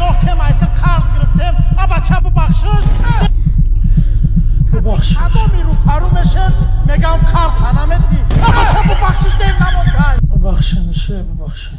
Гуноҳ кем айта қарз гирифтем, а бача бубахшиш. Бубахшиш. Адоми рӯпарӯ мешем, мегам қарз наметӣ. А бача бубахшиш дем намонкай. Бубахшин, ше бубахшин.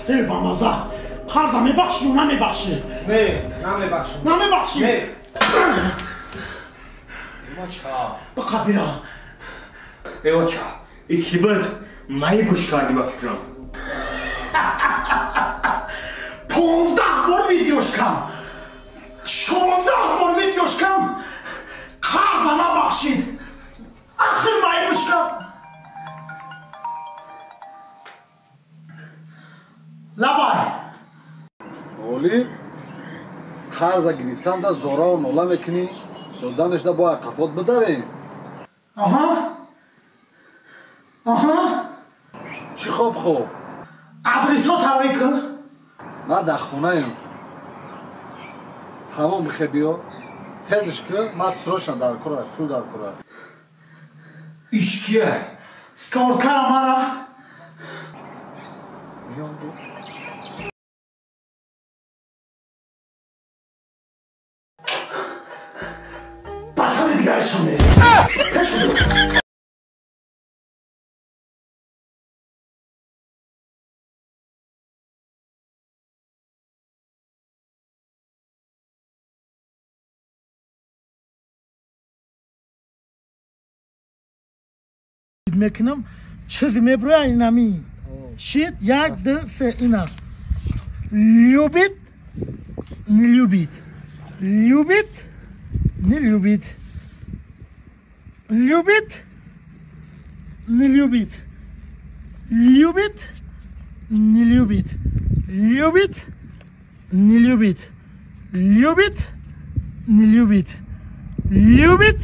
Сей бамаза. Қарза мебахшӣ ё намебахшӣ? Не, намебахшам. Намебахшӣ? Не. Эвача. Ба қабила. Эвача. И ки буд? Маи гӯш кардӣ ба фикрам. 15 бор видеош кам. 16 бор видеош кам. Қарза набахшид. Ахир маи гӯш кам. Лабай. Ғолиб, қарза гирифтан да зорао нола мекунӣ, доданаш да бояд қафот бидавем. Аҳа. Аҳа. Чӣ хоб хоб? Адресо тавай кун. Ман дар хонаем. Тамом бихе биё. Тезш ку, ман срочно дар кора, пул дар кора. Иш кия? Скоркара мара. Миён ду. Мекунам чизе меброя инами шит як ду се ина любит не любит любит не любит любит не любит любит не любит любит не любит любит не любит любит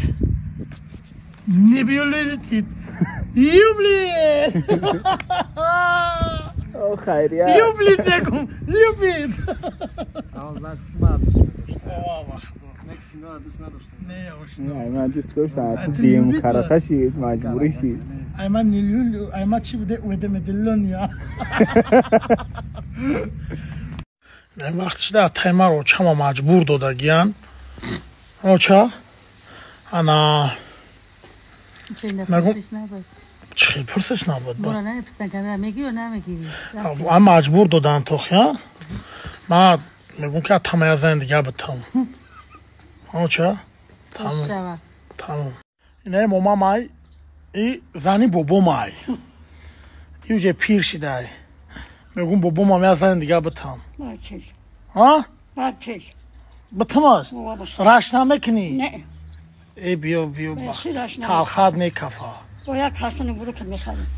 не любит. Юблин! Хайрият. Любит мегум, любит. Он значит, ман дӯст медоштам. Не, Сино дӯст надоштам. Не, ошно. Не, ман дӯст доштам. Ту дим карата шид, маҷбурӣ шид. Ай ман нилюлю, ай ма чӣ буде уведомления. Вақт шуда таймар очама маҷбур додагиян. Оча? Ана мегум чӣ пурсиш набуд ба? А маҷбур додан тохия? Ма мегум ки тамая зан дига битам. Оча? Тамом. Тамом. Инаи момамай и зани бобомай. И уже пир шидай. Мегум бобомам я зан дига битам. Ҳа? Битамаш? Раш намекунӣ? Э биё биё талхат мекафа.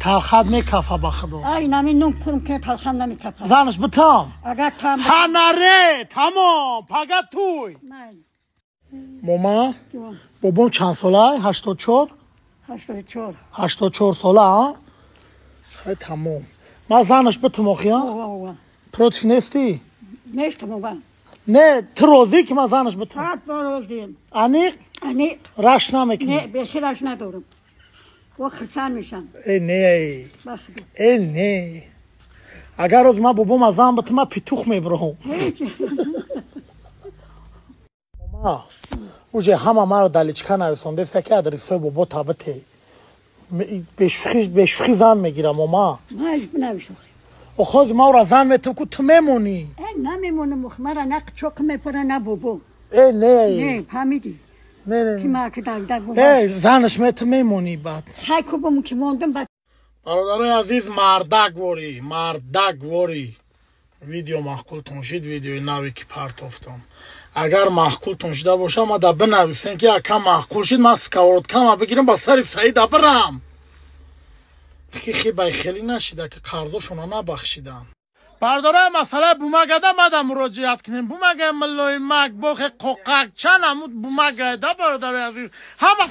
Талхат мекафа ба худо. Занаш битам? Ҳанаре тамом пага туй. Мома бобом чанд сола? 84? 84 сола, а? Хай тамом. Ма занаш битам охия? Против нестӣ? Не, ту розӣ ки ман занаш битам? Аниқ? Раш намекунӣ? Э не, э не. Агар рӯз ман бобома зан битам, ман петух мебурам. Мома, уже ҳама маро даличка нарисондеста ки адресои бобо табите. Бешӯхӣ зан мегирам, мома. Охоз ма ӯра зан метам ку ту мемонӣ. Намемонам, мара на чоқ мепора, на бобо. Э не. Не, фаҳмидӣ? Не, не. Э, занаш метам мемонӣ баъд. Хай кубам ки мондам баъд. Бародарои азиз, мардак ворӣ, мардак ворӣ. Видео маъқултон шид, видеои наве ки партофтам. Агар маъқултон шида боша, ма да бинависем ки ака маъқул шид, ман сковородкама бигирам ба сари Саида бирам. Ки хибай хеле нашида ки қарзошона набахшидан. Бардораи масъалаи бумагада мада муроҷиат кунем. Бумага миллои мак бохе қоқак чанд амуд бумагайда бародарои азиз. Ҳама